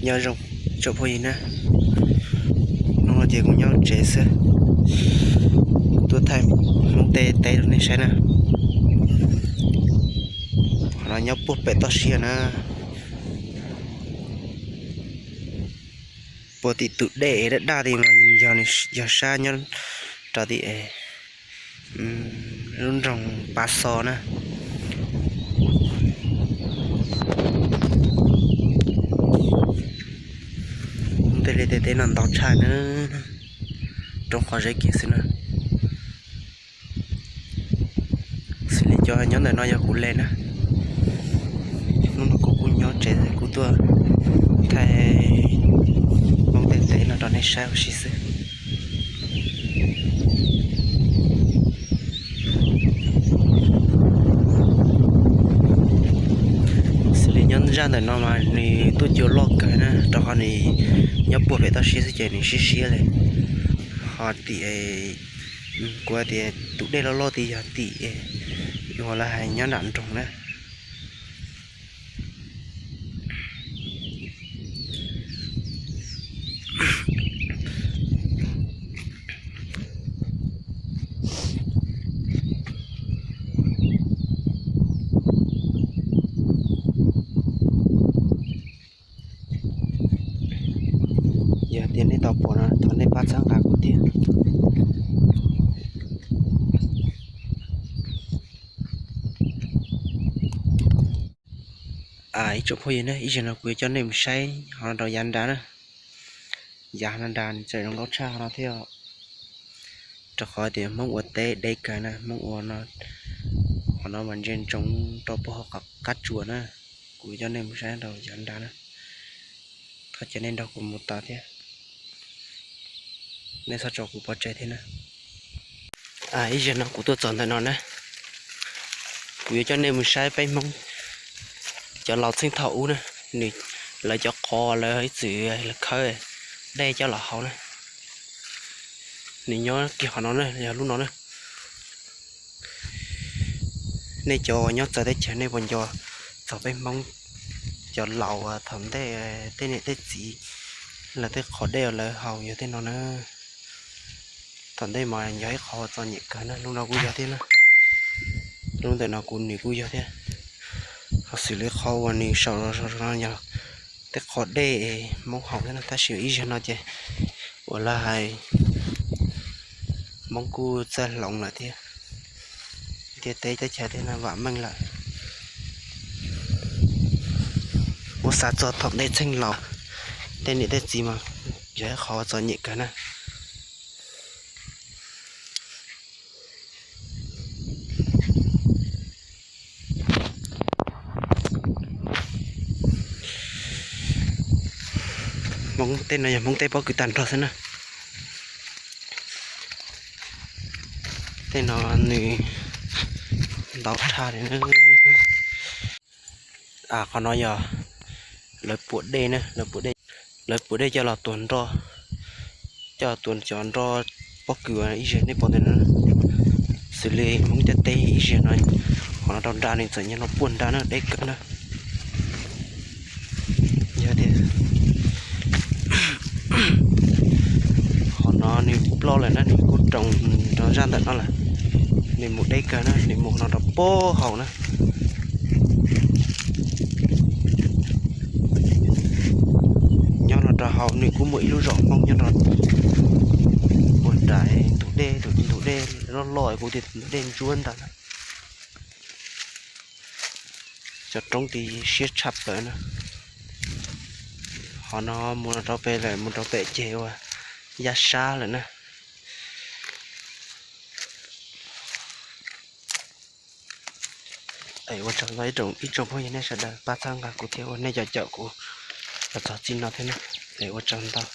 Nyob zoo tsoom phooj ywg na, hnub no ces kuv nyob tsev xwb, kuv tuaj thaij Hmoob tej teb rau nej saib na. Qhov no nyob puag pem toj siab na, puag tim tus dej daj daj li mas yog, yog sab nyob rau tim lub nroog Pab Xo na. Tej liaj tej teb no ntau tshaj na, roob qhov zeb kiag xwb na. Xws li cov nyob ntawm no yog kuv le na. Hnub no kuv kuj nyob tsev, kuv tuaj thaij Hmoob tej teb no rau nej saib ua si xwb. Xws li nyob zaj ntawm no mas nws tuaj cua loj kawg na, rau qhov nws nyob puag pem toj siab xwb ces nws siab siab li. Ho tim, kuv tias tus dej loj loj tid yog tim uas lawv hais nyob nram nroog na. Yog tias nej tau pom no thov nej pab txhawb nqa kuv thiab. Ib tsoom phooj ywg na, ib zaug no kuv yuav coj nej mus saib hov no rau yav nrad na. Yav no nrad nws tseem zoo nkauj tshaj hov no thiab, rau qhov tias Hmoob ua teb deb kawg na, Hmoob ua no, qhov no mas ntsia ntsoov rau puag hauv qab tsuas na. Kuv coj nej mus saib rau yav nrad na, thov caw nej nrog kuv mus tod thiab, nej txhob tso kuv pov tseg thiab na. Ib zaug no kuv tuaj txog ntawm no na, kuv yuav coj nej mus saib peb Hmoob cov laus txheej thaum ub na, nws, lawv cov qhov lawv ib txwm khawb dej coj los haus na, nws nyob kiag qhov no na, yog lub no na. Nej cov uas nyob txawv teb chaws nej puas nco txog peb Hmoob cov laus thaum ntej, tej niam tej txiv, lawv tej qhov dej uas lawv haus yog tej no na. Thaum ntej mas yog ib qhov txom nyem kawg na, lub no kuj yog thiab na, lub ntawm no kuv nws kuj yog thiab. Ho xws li qhov uas nws saum no yog tej qhov dej Hmoob haus thiab na, tab sis ib zaug no ces uas lawv hais Hmoob kuj txawj hloov lawm thiab, ntiaj teb teb chaws thiaj vam meej lawm. Ua xav txog thaum ntej txheej laus, tej niam tej txiv mas yog ib qhov txom nyem kawg na. Hmoob tej no yog Hmoob teb pob kws tag nrho xwb na. Tej no nws ntau tshaj li. Qhov no yog lawv puam dej na, lawv puam dej, lawv puam dej coj los tuag nroj, coj los tuag cov nroj pob kws ib zaug nej pom ntawm no. Xws li Hmoob cov teb ib zaug no, qhov no rau nrad nws txawm nyob no puag nrad na, deb kawg na. Yog tias qhov no nws ploj lawm na, nws kuj roos rau zaj ntawm no lawm, nws mus deb kawg na, nws mus no rau puag hauv na. Nyob no rau hauv nws kuj muaj ib lub zos Hmoob nyob rau puag nram ntug dej, tus ntug dej loj loj kuv tias tus ntug dej ntsuab ntag na. Cov roob tid siab tshaj plaws na. Qhov no mus rau pem lawm, mus rau pem ces ua yaj sab lawm na. Es ua tsaug ntau ib tsoom phooj ywg nej sawv daws pab txhawb nqa kuv thiab ua nej cov caum kuv los txog txij no thiab na. Es ua tsaug ntau.